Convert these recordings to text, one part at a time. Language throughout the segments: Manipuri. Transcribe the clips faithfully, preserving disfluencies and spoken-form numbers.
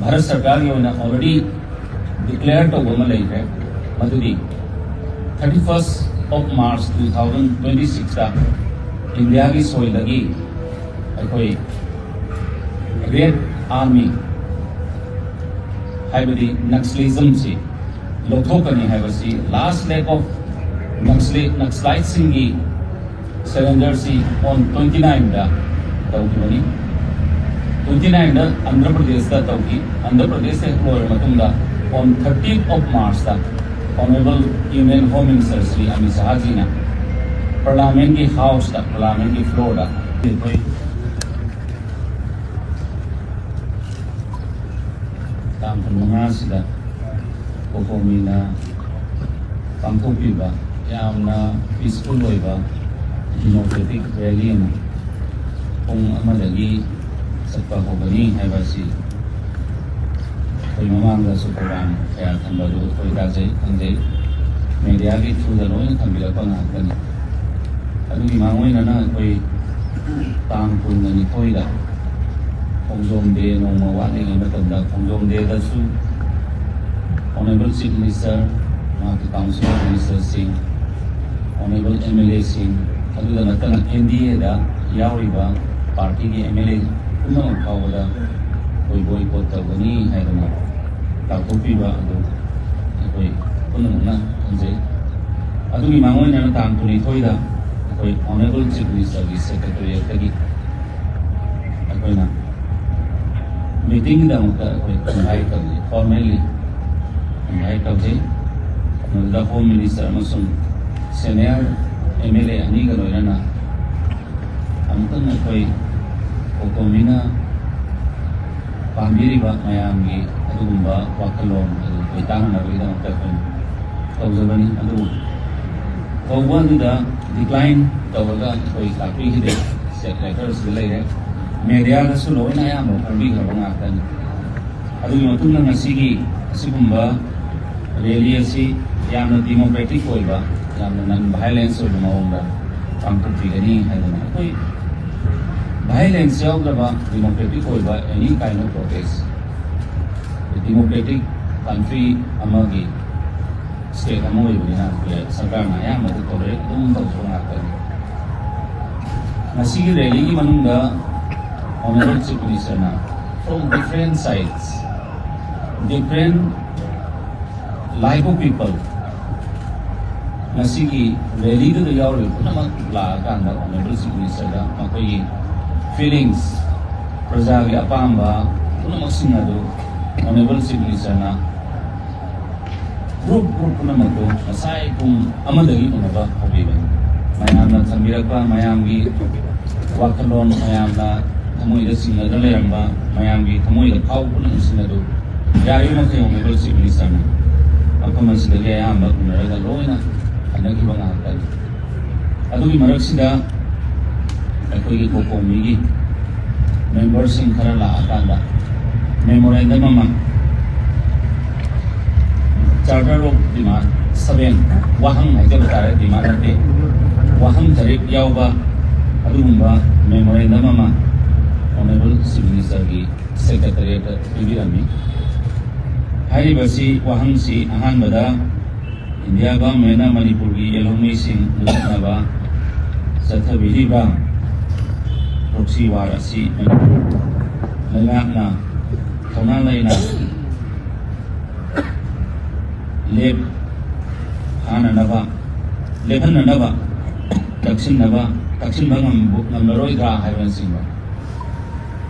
ꯚꯥꯔꯠ ꯁꯔꯀꯥꯔꯒꯤ ꯑꯣꯏꯅ already declare ꯇꯧꯕ ꯑꯃ ꯂꯩꯈ꯭ꯔꯦ꯫ ꯃꯗꯨꯗꯤ thirty first of March two thousand twenty sixꯇ ꯏꯟꯗꯤꯌꯥꯒꯤ soilꯗꯒꯤ ꯑꯩꯈꯣꯏ ꯔꯦꯠ ꯑꯥꯔꯃꯤ ꯍꯥꯏꯕꯗꯤ ꯅꯛꯁꯂꯤꯖꯝꯁꯤ ꯂꯧꯊꯣꯛꯀꯅꯤ ꯍꯥꯏꯕꯁꯤ, last leg of Naxalite Naxaliteꯁꯤꯡꯒꯤ surrenderꯁꯤ on twenty nineꯗ ꯇꯧꯈꯤꯕꯅꯤ꯫ Twenty nineꯗ ꯑꯟꯙ꯭ꯔ ꯄ꯭ꯔꯗꯦꯁꯇ ꯇꯧꯈꯤ꯫ ꯑꯟꯙ꯭ꯔ ꯄ꯭ꯔꯗꯦꯁꯇ ꯍꯦꯛ ꯂꯣꯏꯔꯕ ꯃꯇꯨꯡꯗ on thirty of Marchꯇ Honorable Union Home Minister Shri Amit ꯁꯍꯥꯖꯤꯅ Parliamentꯀꯤ Houseꯇ, Parliamentꯀꯤ Floorꯗ ꯑꯩꯈꯣꯏ ꯇꯥꯡ ꯀꯨꯟꯃꯉꯥꯁꯤꯗ ꯀꯣꯀꯣꯃꯤꯅ ꯄꯥꯡꯊꯣꯛꯄꯤꯕ ꯌꯥꯝꯅ peaceful ꯑꯣꯏꯕ democratic rally ꯑꯃ ꯄꯨꯡ ꯑꯃꯗꯒꯤ ꯆꯠꯄ ꯍꯧꯒꯅꯤ ꯍꯥꯏꯕ ꯑꯁꯤ ꯑꯩꯈꯣꯏ ꯃꯃꯥꯡꯗꯁꯨ program ꯀꯌꯥ ꯊꯝꯕꯗꯨ ꯑꯩꯈꯣꯏ ꯇꯥꯖꯩ, ꯈꯪꯖꯩ꯫ Mediaꯒꯤ throughꯗ ꯂꯣꯏꯅ ꯊꯝꯕꯤꯔꯛꯄ ꯉꯥꯛꯇꯅꯤ꯫ ꯑꯗꯨꯒꯤ ꯃꯥꯡꯑꯣꯏꯅꯅ ꯑꯩꯈꯣꯏ ꯇꯥꯡ ꯀꯨꯟꯒ ꯅꯤꯊꯣꯏꯗ ꯈꯣꯡꯖꯣꯝ day ꯅꯣꯡꯃ ꯋꯥꯠꯂꯤꯉꯩ ꯃꯇꯝꯗ ꯈꯣꯡꯖꯣꯝ dayꯗꯁꯨ Honorable Chief Minister, ꯃꯍꯥꯛꯀꯤ Council of Ministerꯁꯤꯡ, Honorable MLAꯁꯤꯡ, ꯑꯗꯨꯗ ꯅꯠꯇꯅ NDAꯗ ꯌꯥꯎꯔꯤꯕ partyꯒꯤ MLA ꯄꯨꯝꯅꯃꯛ ꯐꯥꯎꯕꯗ ꯑꯩꯈꯣꯏ boycott ꯇꯧꯒꯅꯤ ꯍꯥꯏꯗꯅ ꯂꯥꯎꯊꯣꯛꯄꯤꯕ ꯑꯗꯨ ꯑꯩꯈꯣꯏ ꯄꯨꯝꯅꯃꯛꯅ ꯈꯪꯖꯩ꯫ ꯑꯗꯨꯒꯤ ꯃꯥꯡꯑꯣꯏꯅꯅ ꯇꯥꯡ ꯀꯨꯟꯅꯤꯊꯣꯏꯗ ꯑꯩꯈꯣꯏ Honorable Chief Ministerꯒꯤ Secretariatꯇꯒꯤ ꯑꯩꯈꯣꯏꯅ meetingꯒꯤꯗꯃꯛꯇ ꯑꯩꯈꯣꯏ invite ꯇꯧꯖꯩ, formally invite ꯇꯧꯖꯩ꯫ ꯃꯗꯨꯗ Home Minister ꯑꯃꯁꯨꯡ senior MLA ꯑꯅꯤꯒ ꯂꯣꯏꯅꯅ ꯑꯃꯨꯛꯇꯪ ꯑꯩꯈꯣꯏ ꯀꯣꯀꯣꯃꯤꯅ ꯄꯥꯝꯕꯤꯔꯤꯕ ꯃꯌꯥꯝꯒꯤ ꯑꯗꯨꯒꯨꯝꯕ ꯋꯥꯈꯜꯂꯣꯟ ꯑꯗꯨ ꯑꯩꯈꯣꯏ ꯇꯥꯟꯅꯅꯕꯒꯤꯗꯃꯛꯇ ꯑꯩꯈꯣꯏ ꯇꯧꯖꯕꯅꯤ꯫ ꯑꯗꯨꯕꯨ ꯀꯧꯕ ꯑꯗꯨꯗ decline ꯇꯧꯔꯒ ꯑꯩꯈꯣꯏ ꯂꯥꯛꯄꯤꯈꯤꯗꯦ꯫ Check letterꯁꯤꯗ ꯂꯩꯔꯦ꯫ Mediaꯗꯁꯨ ꯂꯣꯏꯅ ꯑꯌꯥꯝꯕ ꯐꯣꯡꯕꯤꯈ꯭ꯔꯕ ꯉꯥꯛꯇꯅꯤ꯫ ꯑꯗꯨꯒꯤ ꯃꯇꯨꯡꯗ ꯉꯁꯤꯒꯤ ꯑꯁꯤꯒꯨꯝꯕ rally ꯑꯁꯤ ꯌꯥꯝꯅ democratic ꯑꯣꯏꯕ, ꯌꯥꯝꯅ non violence ꯑꯣꯏꯕ ꯃꯑꯣꯡꯗ ꯄꯥꯡꯊꯣꯛꯄꯤꯒꯅꯤ ꯍꯥꯏꯗꯅ ꯑꯩꯈꯣꯏ violence ꯌꯥꯎꯗ꯭ꯔꯕ democratic ꯑꯣꯏꯕ any kind of protest democratic country ꯑꯃꯒꯤ ꯁ꯭ꯇꯦꯠ ꯑꯃ ꯑꯣꯏꯕꯅꯤꯅ ꯑꯩꯈꯣꯏ ꯁꯔꯀꯥꯔꯅ ꯑꯌꯥꯝꯕꯗ ꯇꯧꯔꯦ, ꯑꯗꯨꯝ ꯇꯧꯖꯕ ꯉꯥꯛꯇꯅꯤ꯫ ꯉꯁꯤꯒꯤ ꯔꯦꯂꯤꯒꯤ ꯃꯅꯨꯡꯗ Honourable Chief Minister ꯅ from different sides, different life of people, ꯉꯁꯤꯒꯤ ꯔꯦꯂꯤꯗꯨꯗ ꯌꯥꯎꯔꯤꯕ ꯄꯨꯝꯅꯃꯛ ꯂꯥꯛꯑꯀꯥꯟꯗ Honourable Chief Minister ꯗ ꯃꯈꯣꯏꯒꯤ feelings, ꯄ꯭ꯔꯖꯥꯒꯤ ꯑꯄꯥꯝꯕ ꯄꯨꯝꯅꯃꯛꯁꯤꯡ ꯑꯗꯨ Honourable Chief Minister ꯅ group group ꯄꯨꯝꯅꯃꯛꯇꯨ ꯉꯁꯥꯏ ꯄꯨꯡ ꯑꯃꯗꯒꯤ ꯎꯅꯕ ꯍꯧꯕꯤꯕꯅꯤ꯫ ꯃꯌꯥꯝꯅ ꯊꯝꯕꯤꯔꯛꯄ ꯃꯌꯥꯝꯒꯤ ꯋꯥꯈꯜꯂꯣꯟ, ꯃꯌꯥꯝꯅ ꯊꯃꯣꯏꯗ ꯆꯤꯡꯅꯗꯨꯅ ꯂꯩꯔꯝꯕ, ꯃꯌꯥꯝꯒꯤ ꯊꯃꯣꯏꯗ ꯐꯥꯎꯕ ꯄꯨꯝꯅꯃꯛꯁꯤꯡ ꯑꯗꯨ ꯌꯥꯔꯤꯕ ꯃꯈꯩ Honourable Chief Minister ꯅ ꯃꯐꯝ ꯑꯁꯤꯗꯒꯤ ꯑꯌꯥꯝꯕ ꯎꯅꯔꯒ ꯂꯣꯏꯅ ꯈꯟꯅꯈꯤꯕ ꯉꯥꯛꯇꯅꯤ꯫ ꯑꯗꯨꯒꯤ ꯃꯔꯛꯁꯤꯗ ꯑꯩꯈꯣꯏꯒꯤ ꯀꯣꯀꯣꯃꯤꯒꯤ member ꯁꯤꯡ ꯈꯔ ꯂꯥꯛꯑꯀꯥꯟꯗ memorandum ꯑꯃ, Charter of Demand seven, ꯋꯥꯍꯪ ꯍꯥꯏꯖꯕ ꯇꯥꯔꯦ, demand ꯅꯠꯇꯦ, ꯋꯥꯍꯪ ꯇꯔꯦꯠ ꯌꯥꯎꯕ ꯑꯗꯨꯒꯨꯝꯕ memorandum ꯑꯃ Honourable Chief Minister ꯒꯤ Secretariat ꯇ ꯄꯤꯕꯤꯔꯝꯃꯤ꯫ ꯍꯥꯏꯔꯤꯕꯁꯤ, ꯋꯥꯍꯪꯁꯤ ꯑꯍꯥꯟꯕꯗ India Government ꯅ ꯃꯅꯤꯄꯨꯔꯒꯤ ꯌꯦꯜꯍꯧꯃꯤꯁꯤꯡ ꯃꯨꯊꯠꯅꯕ ꯆꯠꯊꯕꯤꯔꯤꯕ proxy war ꯑꯁꯤ ꯃꯅꯤꯄꯨꯔ ꯂꯩꯉꯥꯛꯅ ꯊꯧꯅꯥ ꯂꯩꯅ ꯂꯦꯞ ꯍꯥꯟꯅꯅꯕ, ꯂꯦꯞꯍꯟꯅꯅꯕ ꯇꯛꯁꯤꯟꯅꯕ, ꯇꯛꯁꯤꯟꯕ ꯉꯝꯕ-, ꯉꯝꯂꯔꯣꯏꯗ꯭ꯔꯥ ꯍꯥꯏꯕꯅꯆꯤꯡꯕ꯫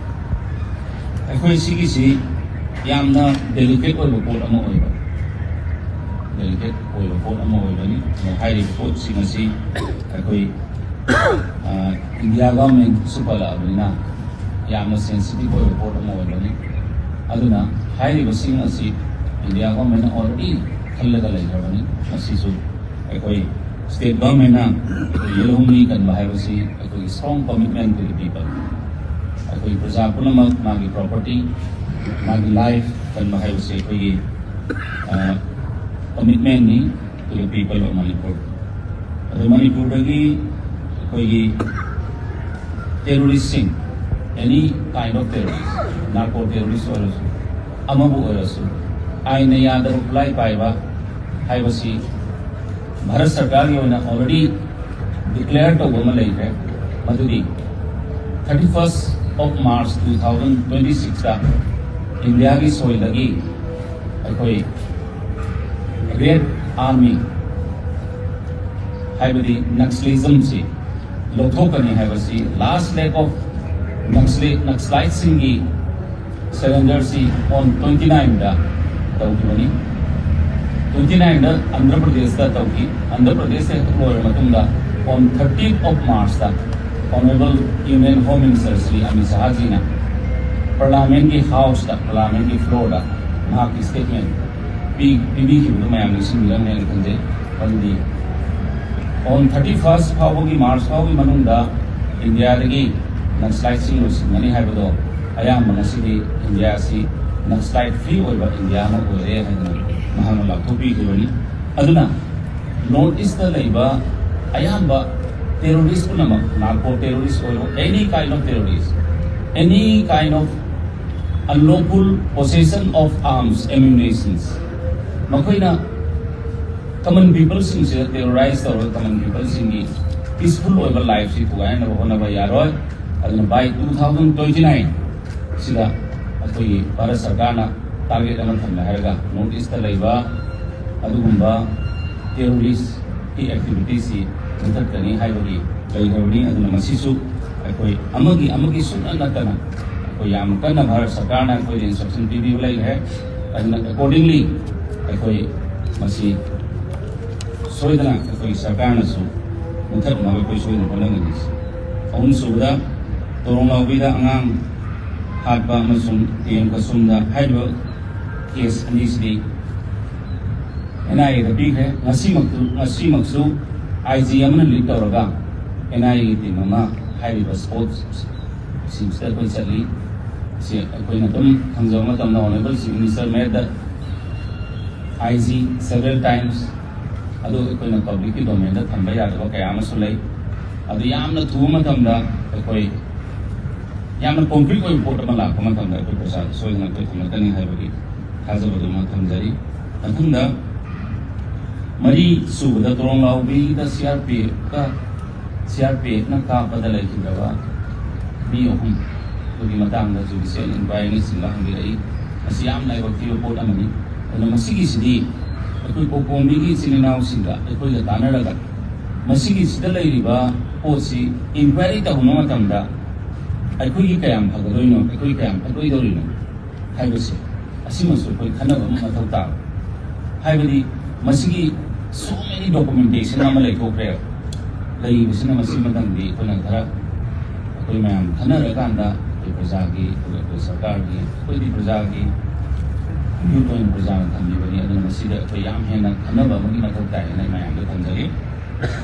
ꯑꯩꯈꯣꯏ ꯁꯤꯒꯤꯁꯤ ꯌꯥꯝꯅ delicate ꯑꯣꯏꯕ ꯄꯣꯠ ꯑꯃ ꯑꯣꯏꯕ, delicate ꯑꯣꯏꯕ ꯄꯣꯠ ꯑꯃ ꯑꯣꯏꯕꯅꯤ꯫ ꯑꯗꯣ ꯍꯥꯏꯔꯤꯕ ꯄꯣꯠꯁꯤꯡ ꯑꯁꯤ ꯑꯩꯈꯣꯏ, ꯑ, India Government ꯁꯨ ꯄꯜꯂꯛꯑꯕꯅꯤꯅ ꯌꯥꯝꯅ sensitive ꯑꯣꯏꯕ ꯄꯣꯠ ꯑꯃ ꯑꯣꯏꯕꯅꯤ꯫ ꯑꯗꯨꯅ ꯍꯥꯏꯔꯤꯕꯁꯤꯡ ꯑꯁꯤ India Government ꯅ already ꯈꯜꯂꯒ ꯂꯩꯈ꯭ꯔꯕꯅꯤ꯫ ꯃꯁꯤꯁꯨ ꯑꯩꯈꯣꯏ state government ꯅ ꯑꯩꯈꯣꯏ ꯌꯦꯜꯍꯧꯃꯤ ꯀꯟꯕ ꯍꯥꯏꯕꯁꯤ ꯑꯩꯈꯣꯏꯒꯤ strong commitment to the people꯫ ꯑꯩꯈꯣꯏ ꯄ꯭ꯔꯖꯥ ꯄꯨꯝꯅꯃꯛ ꯃꯥꯒꯤ property, ꯃꯥꯒꯤ life ꯀꯟꯕ ꯍꯥꯏꯕꯁꯤ ꯑꯩꯈꯣꯏꯒꯤ, ꯑ, commitment ꯅꯤ to the people of Manipur꯫ ꯑꯗꯣ ꯃꯅꯤꯄꯨꯔꯗꯒꯤ ꯑꯩꯈꯣꯏꯒꯤ terrorist ꯁꯤꯡ, any kind of terrorist, narco terrorist ꯑꯣꯏꯔꯁꯨ, ꯑꯃꯕꯨ ꯑꯣꯏꯔꯁꯨ ꯑꯥꯏꯟꯅ ꯌꯥꯗꯕ ꯈꯨꯠꯂꯥꯏ ꯄꯥꯏꯕ ꯍꯥꯏꯕꯁꯤ ꯚꯥꯔꯠ ꯁꯔꯀꯥꯔꯒꯤ ꯑꯣꯏꯅ already declare ꯇꯧꯕ ꯑꯃ ꯂꯩꯈ꯭ꯔꯦ꯫ ꯃꯗꯨꯗꯤ thirty first of March two thousand twenty sixꯇ ꯏꯟꯗꯤꯌꯥꯒꯤ soilꯗꯒꯤ ꯑꯩꯈꯣꯏ Red Army ꯍꯥꯏꯕꯗꯤ Naxalismꯁꯤ ꯂꯧꯊꯣꯛꯀꯅꯤ ꯍꯥꯏꯕꯁꯤ last leg of Naxali Naxaliteꯁꯤꯡꯒꯤ surrenderꯁꯤ on twenty nineꯗ ꯇꯧꯈꯤꯕꯅꯤ꯫ Twenty nineꯗ ꯑꯟꯙ꯭ꯔ ꯄ꯭ꯔꯗꯦꯁꯇ ꯇꯧꯈꯤ꯫ ꯑꯟꯙ꯭ꯔ ꯄ꯭ꯔꯗꯦꯁꯇ ꯍꯦꯛ ꯂꯣꯏꯔꯕ ꯃꯇꯨꯡꯗ on thirty of Marchꯇ Honorable Union Home Minister Shri Amit ꯁꯍꯥꯖꯤꯅ Parliamentꯀꯤ Houseꯇ, Parliamentꯀꯤ floorꯗ ꯃꯍꯥꯛꯀꯤ statement ꯄꯤ- ꯄꯤꯕꯤꯈꯤꯕꯗꯨ ꯃꯌꯥꯝ ꯅꯤꯡꯁꯤꯡꯕꯤꯔꯝꯒꯅꯤ ꯈꯟꯖꯩ꯫ ꯃꯗꯨꯗꯤ on thirty first ꯐꯥꯎꯕꯒꯤ, March ꯐꯥꯎꯒꯤ ꯃꯅꯨꯡꯗ ꯏꯟꯗꯤꯌꯥꯗꯒꯤ Naxaliteꯁꯤꯡ ꯂꯣꯏꯁꯤꯟꯒꯅꯤ ꯍꯥꯏꯕꯗꯣ ꯑꯌꯥꯝꯕ ꯉꯁꯤꯗꯤ ꯏꯟꯗꯤꯌꯥ ꯑꯁꯤ Naxalite free ꯑꯣꯏꯕ ꯏꯟꯗꯤꯌꯥ ꯑꯃ ꯑꯣꯏꯔꯦ ꯍꯥꯏꯗꯅ ꯃꯍꯥꯛꯅ ꯂꯥꯎꯊꯣꯛꯄꯤꯈꯤꯕꯅꯤ꯫ ꯑꯗꯨꯅ North Eastꯇ ꯂꯩꯕ ꯑꯌꯥꯝꯕ terrorist ꯄꯨꯝꯅꯃꯛ, narco terrorist ꯑꯣꯏꯔꯣ, any kind of terrorist, any kind of unlawful possession of arms, ammunitions, ꯃꯈꯣꯏꯅ common peopleꯁꯤꯡꯁꯤꯗ terrorize ꯇꯧꯔꯒ common peopleꯁꯤꯡꯒꯤ peaceful ꯑꯣꯏꯕ lifeꯁꯤ ꯊꯨꯒꯥꯏꯅꯕ ꯍꯣꯠꯅꯕ ꯌꯥꯔꯣꯏ꯫ ꯑꯗꯨꯅ by two thousand twenty nine ꯁꯤꯗ ꯑꯩꯈꯣꯏꯒꯤ ꯚꯥꯔꯠ ꯁꯔꯀꯥꯔꯅ target ꯑꯃ ꯊꯝꯃꯦ ꯍꯥꯏꯔꯒ North Eastꯇ ꯂꯩꯕ ꯑꯗꯨꯒꯨꯝꯕ terroristꯀꯤ activityꯁꯤ ꯃꯨꯊꯠꯀꯅꯤ ꯍꯥꯏꯕꯒꯤ ꯂꯩꯈ꯭ꯔꯕꯅꯤ꯫ ꯑꯗꯨꯅ ꯃꯁꯤꯁꯨ ꯑꯩꯈꯣꯏ ꯑꯃꯒꯤ ꯑꯃꯒꯤ ꯁꯨꯡꯅ ꯅꯠꯇꯅ ꯑꯩꯈꯣꯏ ꯌꯥꯝ ꯀꯟꯅ ꯚꯥꯔꯠ ꯁꯔꯀꯥꯔꯅ ꯑꯩꯈꯣꯏꯗ instruction ꯄꯤꯕꯤꯕ ꯂꯩꯈ꯭ꯔꯦ꯫ ꯑꯗꯨꯅ accordingly ꯑꯩꯈꯣꯏ ꯃꯁꯤ ꯁꯣꯏꯗꯅ ꯑꯩꯈꯣꯏꯒꯤ ꯁꯔꯀꯥꯔꯅꯁꯨ ꯃꯨꯊꯠꯅꯕ ꯑꯩꯈꯣꯏ ꯁꯣꯏꯗꯅ ꯍꯣꯠꯅꯒꯅꯤ꯫ ꯑꯍꯨꯝꯁꯨꯕꯗ, ꯇꯣꯔꯣꯡ ꯅꯥꯎꯕꯤꯗ ꯑꯉꯥꯡ ꯍꯥꯠꯄ ꯑꯃꯁꯨꯡ ꯇꯤ ꯑꯦꯝ ꯀꯁꯨꯝꯗ ꯍꯥꯏꯔꯤꯕ case ꯑꯅꯤꯁꯤꯗꯤ ꯑꯦꯟ ꯑꯥꯏ ꯑꯦꯗ ꯄꯤꯈ꯭ꯔꯦ꯫ ꯉꯁꯤꯃꯛꯇꯨ, ꯉꯁꯤꯃꯛꯁꯨ ꯑꯥꯏ ꯖꯤ ꯑꯃꯅ lead ꯇꯧꯔꯒ ꯑꯦꯟ ꯑꯥꯏ ꯑꯦꯒꯤ team ꯑꯃ ꯍꯥꯏꯔꯤꯕ spotꯁꯤꯡꯁꯤꯗ ꯑꯩꯈꯣꯏ ꯆꯠꯂꯤ꯫ ꯁꯤ ꯑꯩꯈꯣꯏꯅ ꯑꯗꯨꯝ ꯈꯪꯖꯕ ꯃꯇꯝꯗ Honorable Chief Minister made the I G several times, ꯑꯗꯨ ꯑꯩꯈꯣꯏꯅ publicꯀꯤ domainꯗ ꯊꯝꯕ ꯌꯥꯗꯕ ꯀꯌꯥ ꯑꯃꯁꯨ ꯂꯩ꯫ ꯑꯗꯨ ꯌꯥꯝꯅ ꯊꯨꯕ ꯃꯇꯝꯗ ꯑꯩꯈꯣꯏ ꯌꯥꯝꯅ ꯀꯣꯟꯀ꯭ꯔꯤꯠ ꯑꯣꯏꯕ ꯄꯣꯠ ꯑꯃ ꯂꯥꯛꯄ ꯃꯇꯝꯗ ꯑꯩꯈꯣꯏ ꯄ꯭ꯔꯖꯥꯗ ꯁꯣꯏꯗꯅ ꯑꯩꯈꯣꯏ ꯊꯨꯡꯂꯛꯀꯅꯤ ꯍꯥꯏꯕꯒꯤ ꯊꯥꯖꯕꯗꯨꯃ ꯊꯝꯖꯔꯤ꯫ ꯃꯊꯪꯗ, ꯃꯔꯤ ꯁꯨꯕꯗ ꯇꯣꯔꯣꯡꯂꯥꯎꯕꯤꯗ C R P ꯑꯦꯐꯀ, C R P ꯑꯦꯐꯅ ꯀꯥꯞꯄꯗ ꯂꯩꯈꯤꯗ꯭ꯔꯕ ꯃꯤ ꯑꯍꯨꯝ ꯑꯗꯨꯒꯤ ꯃꯇꯥꯡꯗ ꯖꯨꯗꯤꯁꯤꯌꯦꯜ ꯏꯟꯀ꯭ꯋꯥꯏꯔꯤꯅꯆꯤꯡꯕ ꯍꯪꯕꯤꯔꯛꯏ꯫ ꯃꯁꯤ ꯌꯥꯝ ꯂꯥꯏꯕꯛ ꯊꯤꯕ ꯄꯣꯠ ꯑꯃꯅꯤ꯫ ꯑꯗꯨꯅ ꯃꯁꯤꯒꯤꯁꯤꯗꯤ ꯑꯩꯈꯣꯏ ꯀꯣꯀꯣꯃꯤꯒꯤ ꯏꯆꯤꯜ ꯏꯅꯥꯎꯁꯤꯡꯒ ꯑꯩꯈꯣꯏꯒ ꯇꯥꯟꯅꯔꯒ ꯃꯁꯤꯒꯤꯁꯤꯗ ꯂꯩꯔꯤꯕ ꯄꯣꯠꯁꯤ ꯏꯟꯀ꯭ꯋꯥꯏꯔꯤ ꯇꯧꯕ ꯃꯇꯝꯗ ꯑꯩꯈꯣꯏꯒꯤ ꯀꯌꯥꯝ ꯐꯒꯗꯣꯏꯅꯣ, ꯑꯩꯈꯣꯏ ꯀꯌꯥꯝ ꯐꯠꯂꯣꯏꯗꯧꯔꯤꯅꯣ ꯍꯥꯏꯕꯁꯦ, ꯑꯁꯤꯃꯁꯨ ꯑꯩꯈꯣꯏ ꯈꯟꯅꯕ ꯑꯃ ꯃꯊꯧ ꯇꯥꯕ꯫ ꯍꯥꯏꯕꯗꯤ ꯃꯁꯤꯒꯤ so many documentation ꯑꯃ ꯂꯩꯊꯣꯛꯈ꯭ꯔꯦ꯫ ꯂꯩꯔꯤꯕꯁꯤꯅ ꯃꯁꯤ ꯃꯇꯝꯗꯤ ꯑꯩꯈꯣꯏꯅ ꯈꯔ ꯑꯩꯈꯣꯏ ꯃꯌꯥꯝ ꯈꯟꯅꯔꯀꯥꯟꯗ ꯑꯩꯈꯣꯏ ꯄ꯭ꯔꯖꯥꯒꯤ, ꯑꯩꯈꯣꯏ, ꯑꯩꯈꯣꯏ ꯁꯔꯀꯥꯔꯒꯤ, ꯑꯩꯈꯣꯏꯗꯤ ꯄ꯭ꯔꯖꯥꯒꯤ ꯌꯨꯠ ꯑꯣꯏꯅ ꯄ꯭ꯔꯖꯥꯅ ꯊꯝꯕꯤꯕꯅꯤ꯫ ꯑꯗꯨꯅ ꯃꯁꯤꯗ ꯑꯩꯈꯣꯏ ꯌꯥꯝ ꯍꯦꯟꯅ ꯈꯟꯅꯕ ꯑꯃꯒꯤ ꯃꯊꯧ ꯇꯥꯏ ꯍꯥꯏꯅ ꯑꯩ ꯃꯌꯥꯝꯗ ꯊꯝꯖꯒꯦ꯫